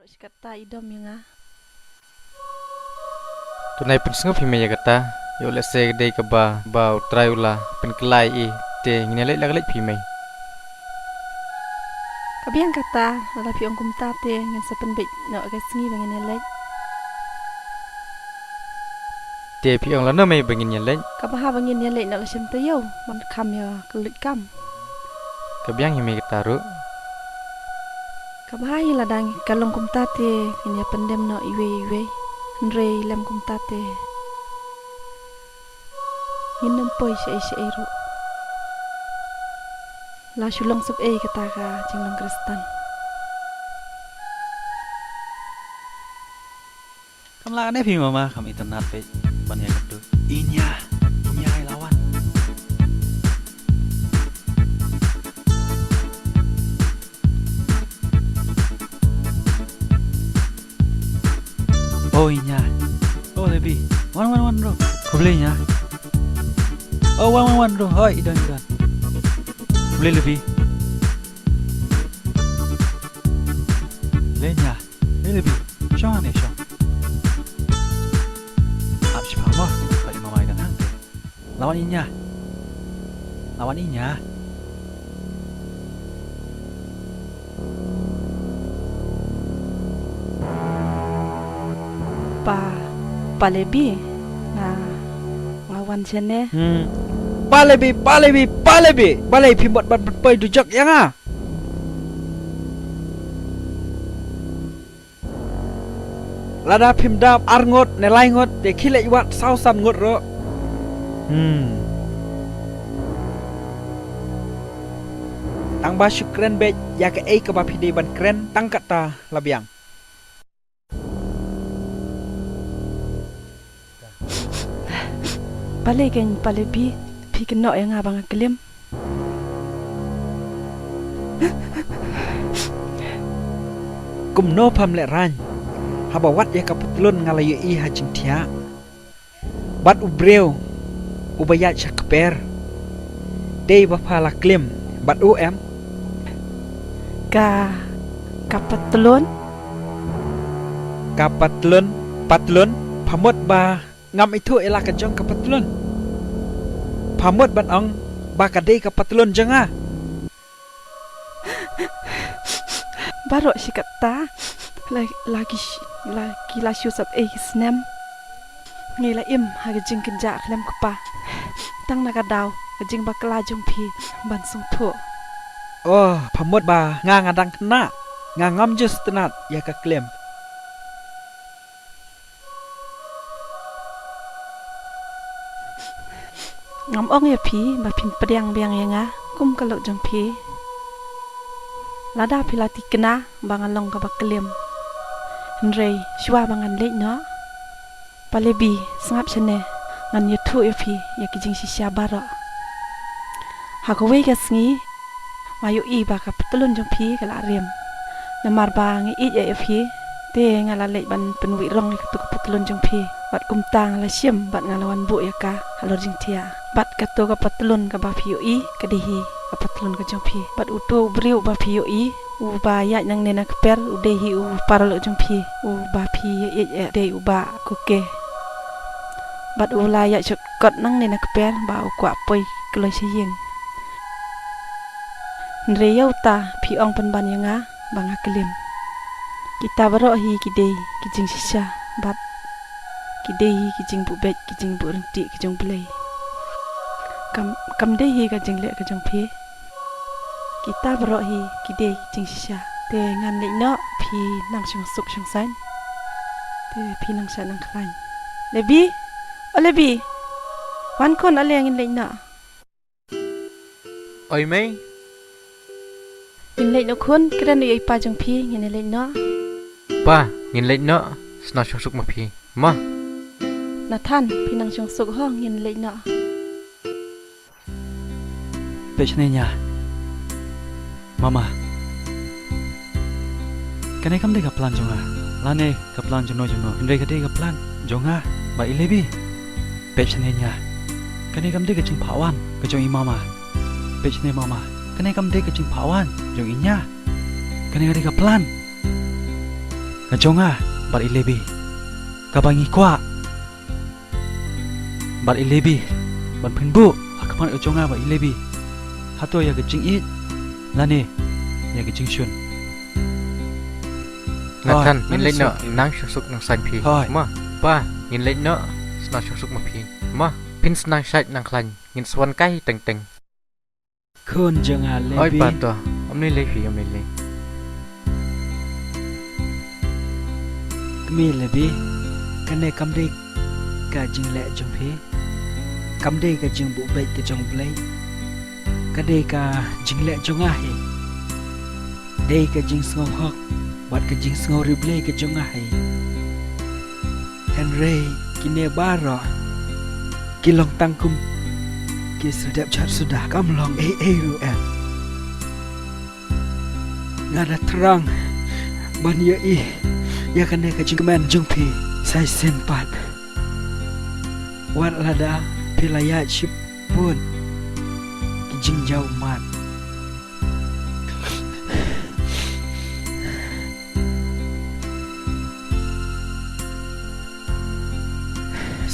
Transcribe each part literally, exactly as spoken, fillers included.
Shi katta i dom ïa nga. To nai pynsngew phi mei ïa kata. Ïoh lehse ka dei kaba ba U Trai u la pynkylla ïa i, te ngin ïa leit la ka leit phi mei. Ka biang kata, lada phi ong kumta te ngin sa pynbeit noh ka sngi ba ngin ïa leit. Te phi ong lano mei ba ngin ïa leit? Kaba ha ba ngin ïa leit noh la shem taïew, ban kham ïa ka luit kam. Ka biang hi mei kata ruh. Kaba ha hi lada ngi ka long kumta te ngin ïa pyndem noh iwei iwei. Hynrei lem kumta te ngin nym poi shaei shaei ruh. La shu long sep ei kata ka jinglong Khristan. Kam lah kane phi mama, kam itynnad peit ban ïa katu. Inya, inya i la wan. Oh inya. Oh Lebi. Wan wan wan bro. Khublei inya. Oh wan wan wan bro. Hoi i don i don. Khublei Lebi. Lenya, lenya bi, shong ne shong. Ap shipang mo, ka i mamai dan hang. Lawan inya. Lawan inya. Pa, pa Lebi, nga, nga wan shane. Hmm. Pa Lebi, pa Lebi, pa Lebi. Balei phi mut ban pynpoi dujok ïa nga? Lada phim dap ar ngut ne lai ngut, te khie leit wad saw san ngut ruh. Hmm. Tang ba shu kren beit ïa kaei kaba phi dei ban kren, tang kata la biang. Balei kein pa Lebi, phi kynnoh ïa nga ba nga klim? Kumno pham lehraiñ, haba wad ïa ka patlun nga la ïohi ha jingthiah. Bad u briew uba ïaid sha kper, dei ba pha la klim bad u em? Ka, ka patlun? Ka patlun, patlun, pha mut ba ngam ithuh ïa la ka jong ka patlun? Pha mut ban ong ba ka dei ka patlun jong nga? Baroh shi katta la, la ki sh-, la ki la shu sap ei ki snem. Ngi la im ha ka jingkynjah khlem kpa. Tang na ka daw ka jingbakla jong phi ban sngewthuh. Oh, pha mut ba nga nga dang khynnah, nga ngam ju sngewtynnat ïa ka klim. Ngam ong ïa phi ba phim pdiang biang ïa nga kum ka lok jong phi. Lada phi la thikna ba nga long kaba klim. Hynrei shuwa ba ngan leit noh, pa Lebi, sngap shane, ngan ïathuh ïa phi ïa ki jingshisha baroh. Ha kawei ka sngi nga ïohi ba ka patlun jong phi ka la rim. Namar ba nga ïeit ïa phi, te nga la leit ban pynwihrong ïa katu ka patlun jong phi. Bad kumta nga la shim bad nga la wan buh ïa ka halor jingthiah. Bad katu ka patlun kaba phi ïohi ka dei hi ka patlun ka jong phi. Bad utu u briew ba phi ïohi, uba ïaid nangne na kper, u dei hi u paralok jong phi, uba phi ïeit ïa, dei u Bah Kuke. Bad u la ïaid sha kot nangne na kper ba u kwah poi kloi sha ïing. Hynrei ïa uta phi ong pynban ïa nga ba nga klim. Kita baroh hi ki dei ki jingshisha bad ki dei hi ki jingbuh beit, ki jingbuh ryntih ki jong U Blei. Kam, kam dei hi ka jingleh ka jong phi. Kita baroh hi ki dei ki jingshisha. Te ngan leit noh, phi nang shong suk shong saiñ. Te phi nang shah nang khlaiñ. Lebi, o Lebi. Wan khun, ale ngin leit noh. Oi mei. Ngin leit noh khun, kren ïa i pa jong phi, ngin leit noh. Pa, ngin leit noh. Sna shong suk ma phi. Ma. Nathan, phi nang shong suk ho, ngin leit noh. Peit shane nya. Mama. Kane kam dei ka plan jong nga. Lane ka plan jong no jong no. Hynrei ka dei ka plan jong nga bad i Lebi. Peit shane nya. Kane kam dei ka jingphah wan ka jong i mama. Peit shane mama. Kane kam dei ka jingphah wan jong i nya. Kane ka dei ka plan. Ka jong nga bad i Lebi, kaba ngi kwah bad i Lebi ban pynbuh ha khmat ka jong nga bad i Lebi. Hato ïa ka jingïeit lane ïa ka jingshun? Nathan, ngin leit noh, nang shong suk nang saiñ phi. Hooid. Ma, pa, ngin leit noh, nang shong suk ma phi. Ma, phin sa nang shait nang khlaiñ, ngin sa wan kai teng teng. Khun jong nga Lebi. Oi pa to, ym lei lei phi, ym lei lei. Kmie Lebi, kane kam dei ka jingleh jong phi. Kam dei ka jingbuh beit ka jong U Blei. Ka dei ka jingleh jong nga hi. Dei ka jingsngewhok bad ka jingsngewriewblei ka jong nga hi. Hynrei kine baroh ki long tang kum ki sdep jot suda, kam long ei ei ruh em. Nga da thrang ban ïohi ïa kane ka jingkmen jong phi sa shisien pat. Wat lada phi la ïaid shibun ki jingjaw ummat.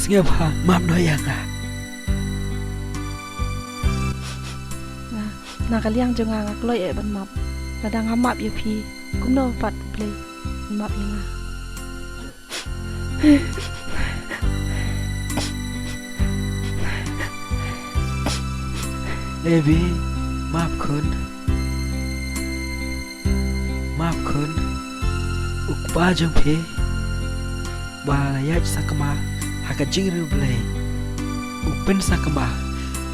Sngewbha map noh ïa nga. Na, na ka liang jong nga, nga kloi eh ban map. Lada nga map ïa phi, kumno pat U Blei un map ïa nga? Lebi, map khun. Map khun. U kpa jong phi ba la ïaid sakma ha ka jingriewblei, u pynsakma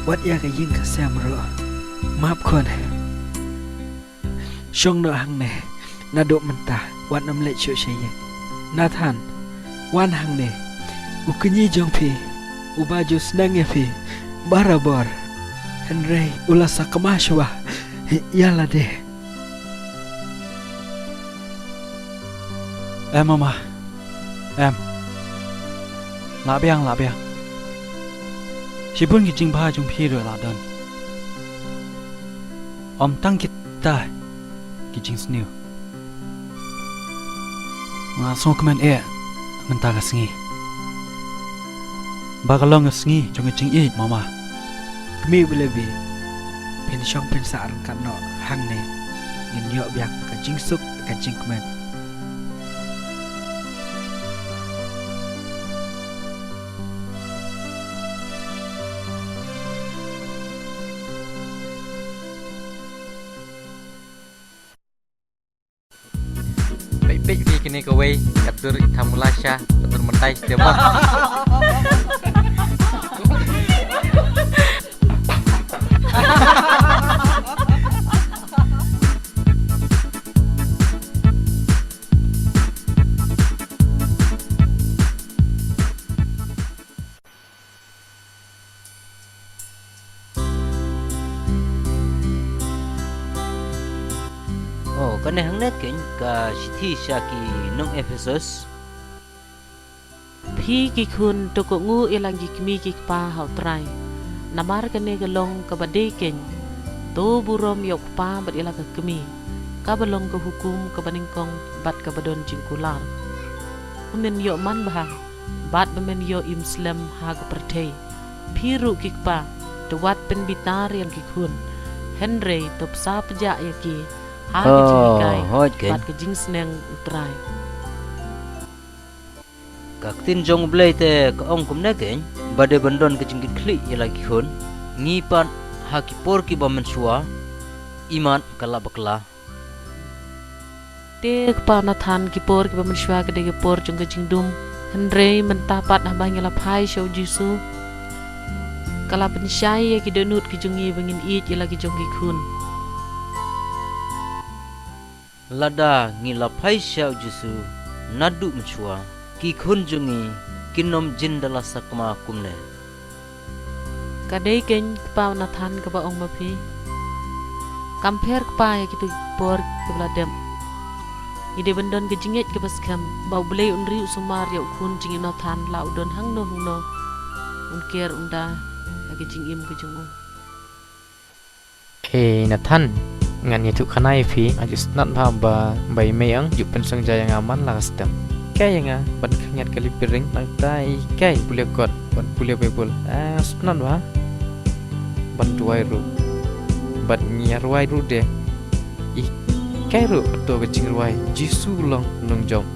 wat ïa ka ïing ka sem ruh. Map khun. Shong noh hangne naduh mynta, wat nym leit shuh sha ïing. Nathan, wan hangne. U kñi jong phi uba ju sneng ïa phi barabor, hynrei u la sakma shuwa ïa lade. Em mama. Em. Lah biang, lah biang. Shibun ki jingbha jong phi ruh la don. Ym tang kita ki jingsniew. Nga sngewkmen eh mynta ka sngi ba ka long ka sngi jong ka jingïeit mama. Kmie Lebi, phin shong phin sah ryngkat noh hangne. Ngin ïoh biang ka jingsuk ka jingkmen. Peit peit ïa kane kawei, ka tur i Thamula sha, ka tur mynta i Stem. Oh, kane hangne keiñ ka shithi sha ki nong Ephesos. Phi ki khun, to kohnguh ïa la ki kmie ki kpa ha U Trai, namar kane ka long kaba dei keiñ. To burom ïa u kpa bad ïa la ka kmie, kaba long ka hukum kaba nyngkong bad kaba don jingkular. Ba men ïoh manbha bad ba men ïoh im slem ha ka pyrthei. Phi ruh ki kpa, to wat pynbitar ïa ki khun, hynrei to psa pjah ïa ki ha ka jinghikai bad ka jingsneng U Trai. Ka ktien jong U Blei te ka ong kumne keiñ, ba dei ban don ka jingkitkhlieh ïa la ki khun. Ngi pat ha ki por kiba mynshuwa, imat ka la bakla. Te kpa Nathan, ki por kiba mynshuwa ka dei ki por jong ka jingdum. Hynrei mynta pat haba ngi la phai sha U Jisu, ka la pynshai ïa ki dohnud ki jong ngi ba ngin ïeit ïa la ki jong ki khun. Lada ngi la phai sha U Jisu naduh mynshuwa, ki khun jong ngi kin ym jin da la sakma kumne. Ka dei keiñ kpa Nathan kaba ong ma phi. Kam pher kpa ïa kito ki por kiba la dep. Ngi dei ban don ka jingngeit kaba skhem ba U Blei un ri u sumar ïa u khun jong ngi Nathan, la u don hangno hangno, un ker un da ïa ka jingim ka jong u. Ei Nathan, Ngan ïathuh khana ïa phi, nga ju sngewtynnat bha ba i mei ong ju pynsngewjia ïa nga man la ka step. Kai ïa nga ban khyndiat ka lipstick, nangta i kai pule kot, ban pule Baibl. Ah, nga sngewtynnat bha. Ban duwai ruh. Bad ngi ïa rwai ruh de. I kai ruh kato ka jingrwai Jisu long nongjop.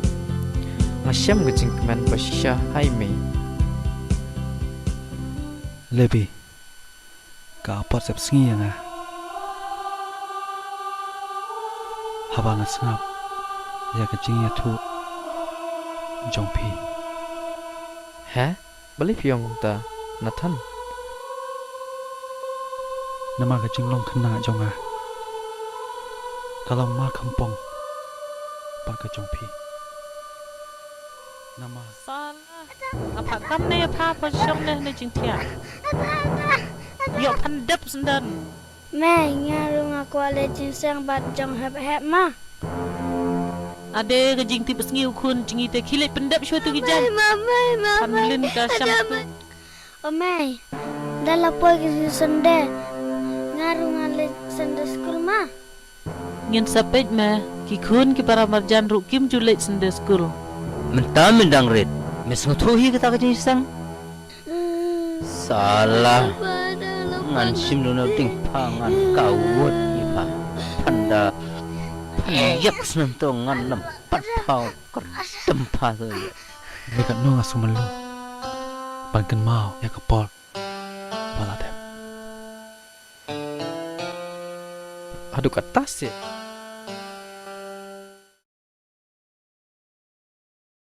Nga shem ka jingkmen ba shisha ha i mei. Lebi, ka apot sep sngi ïa nga. Haba nga sngap ïa ka jingïathuh jong phi. He? Balei phi ong kumta, Nathan? Namar ka jinglong khynnah jong nga ka long markhampong bad ka jong phi. Namar Sala. Nga phah kam ne ïa pha, pha shong ne ne jingthiah. Ïoh phan dep sendon. Mei, nga ruh nga kwah leit jingseng bad jong hep hep ma. Ade ka jingtip sngi u khun jong ngi te, khie leit pyndep shuwa tu ki jan. Mei, mei, mei, mei. Phan lin ka shang tu. O mei, da la poi ki Sunday. Nga ruh nga leit Sunday school ma. Ngin sa peit me, ki khun ki para marjan ruh kim ju leit Sunday school. Mynta me dang rit, me sngewthuh hi kata ka jingsang? Sala. Ngan shim luna ding pha ngan kawut hi pha. Phanda. Phan yak snem to ngan lam pat pha kerdem pha to yak. Dei katno nga sumar lu ban kynmaw ïa ka por ba la dep. Haduh katta se.